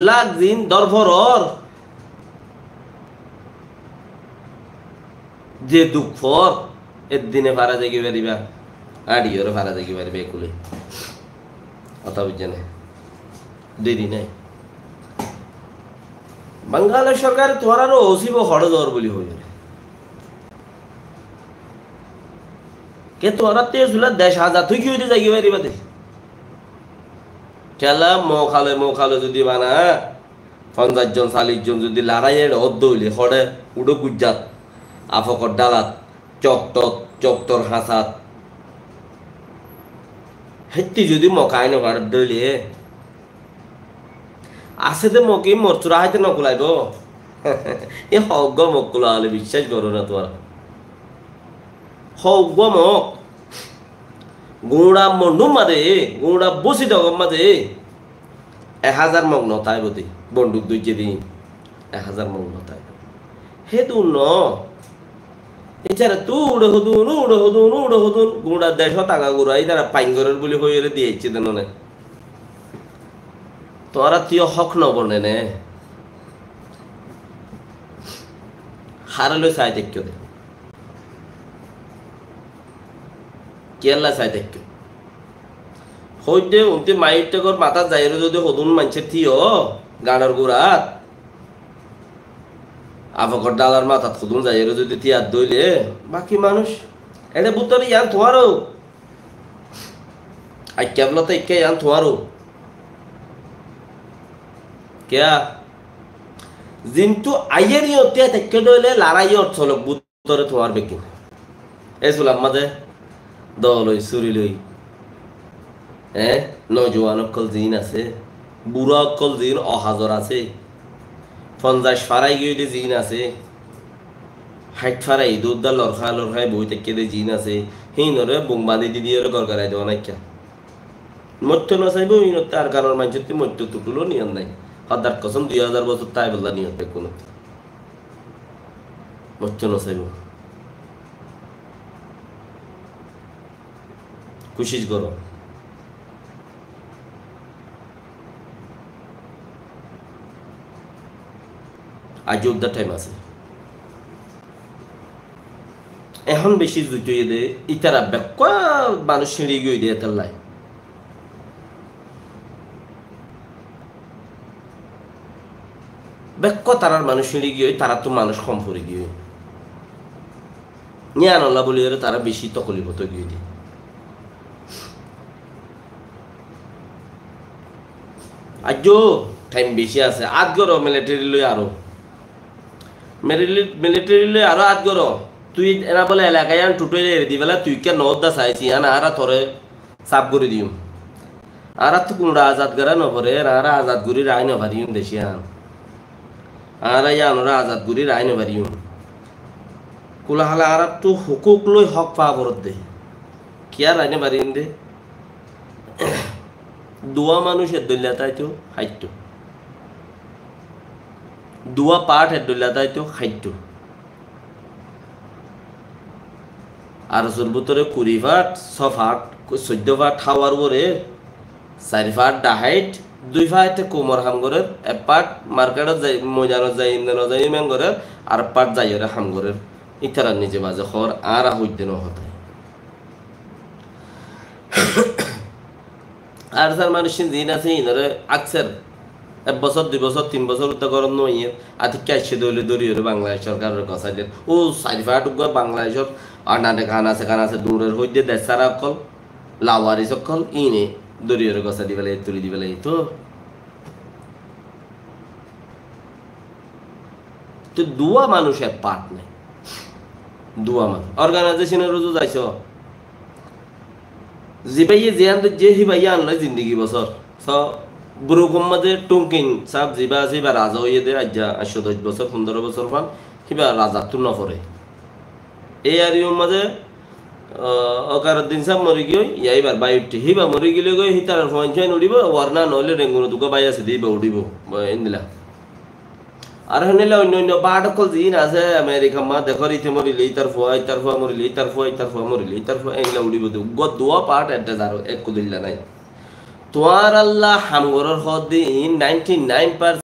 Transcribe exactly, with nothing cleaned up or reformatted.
lak zin dór forór, ze duk foór, eddine fara zaigói faribá, añçiyóre fara zaigói faribá ekule. Hotá buijjó né? Deri nái. Bangladec sorkare tuáñrare osíbo hoçé zoór buli hoiyóre. Ke tuáñrattú e sula dec azad ói ki óide zaigói faribá de? Kiyólla mokale mokale zodi bana, fonzaic zon, callic zon zodi larái eçe ódde óile, hoçé uçó gujjat, afokor dhálat, coktot, coktor hañsat. Hétti zodi mok aái nofaredde óile, asé de mok, e morcura háite nokulaibo. E hoggúa mok kula óile biccác goró na tuáñra. Hoggúa mok. Guñça Mondhúr mazé, guñça Busidogor mazé ek házar mok notáibo de, bonduk dóijje de, ek házar mok notáibo. Hédun no. Ítarattú uçe hodún, uçe hodún, uçe hodún, guñça decót aga gura ítara fain gorér buli hoiyóre diyaicce de none. Tuáñrattú yó hók nobone né? Háré loi sai táikko de. Kiyólla sai táikko? Hoóidde, unti maiyór thakor matát zaiyóre zodi hodún maincé tíyo, gañçor gurat, afokor dhálar matát hodún zaiyóre zodi tíyadde óile, baki manúic, eçe bútore yián tuáñrou, aikká bóla te ikká yián tuáñrou. Kiyá? Zintu aiyér yót tíya táikko de óile larái yót solok bút tore tuáñr beggín. E sular mazé dóo loi, súri loi, e, nojuwan ókkol ziín asé, burá ókkol ziín ohazor asé, fonzaic farai giyói de ziín asé, háit farai dúdda lorhái lorhái boói táikke de ziín asé, híinore bum bañdí di diyóre gorgorai dibá naikká. Moitto nosaibó, híinottú Arkanor maincóttu moitto tutuló niyot nái. Hóddar kosóm, dui házar bosór táibolla niyot bekkúnottú. Moitto nosaibó. Kucíc goró. Aijjó uddá thaim asé. Ehón bicí zuit óiye dé, ítara bekkúa manúic síñçi giyói dé étallai. Bekkúa tarár manúic síñçi giyói, taráttu manúic hom fori giyói. Yíanolla bóliyoré tará bicí tokolifot ói giyói dé. Aijjó thaim bicí asé, át goró militeri loi aró. Militeri, militeri loi aró át goró. Tui ena bóle elaka yían tutói eri di félai, tui kiyá noódda saís, yían añára toré saf gorí diyum. Añáráttu kuñça azad gorá noforé, añára azad gorí raái nofariyum dec yían. Añára yíanoré azad gorí raái nofariyum. Kulahala añáráttu hukuk loi hók faa foredde. Kiyá raái nofariyum dé? Duwá manúic ek dóilla táito háitto. Duwá path ek dóilla táito háitto. Ar sor bútore kuri fath, só fath, soiddó fath háwar uore, sair fath dhaháit, dui fath ekku umor ham gorer, ek fath marketot zai, moidanot zai, imdanot zai iman gorer, ar fath zaiyore ham gorer. Ítarar nize baze hór, añára hoidde no hotá. Ar sar manúic ín ziín asé, ínore akser ek bosór, dui bosór, tin bosór uddá górot no aiyér, atikká aiccé dé óile dóriyore Bangladec sorkarore gosái der. Ó sair fath uggúa Bangladecor anane kan asé, kan asé, durer hoidde dec sára ókkol, lawaris ókkol, íne dóriyore gosái di félaiye, tuli di félaiye. Tó Te duwa manúic ek part nai. Duwa manúic. Organization or uzu zaiso. Zibáye ziyán dóijje híbaye anloi zindigi bosór. So, Bruk or mazé Thungkin sáb zibá asé, híba raza óiye dé, aijja añcco doc bosór, fundoro bosór fán, híba razattú no fore. Ei area r mazé, ah, Okaruddin sáb mori giyói, ya íbar bái uiththé. Híba mori gilé goi, hítarar fuain suain uçíbo, warna noóile Rengun ot uggúa bái asé dé, híba uçíbo. Ba, endilla. Ar héndilla oinno oinno part ókkol ziín asé, Amerika ma dekór, íte morile ítar fua, ítar fua morile ítar fua, ítar fua morile ítar fua, endilla uçíbo dé. Uggúa duwa part address ar ekku dilla nai. Tuáñralla ham gorór hoódde iín ninety nine percent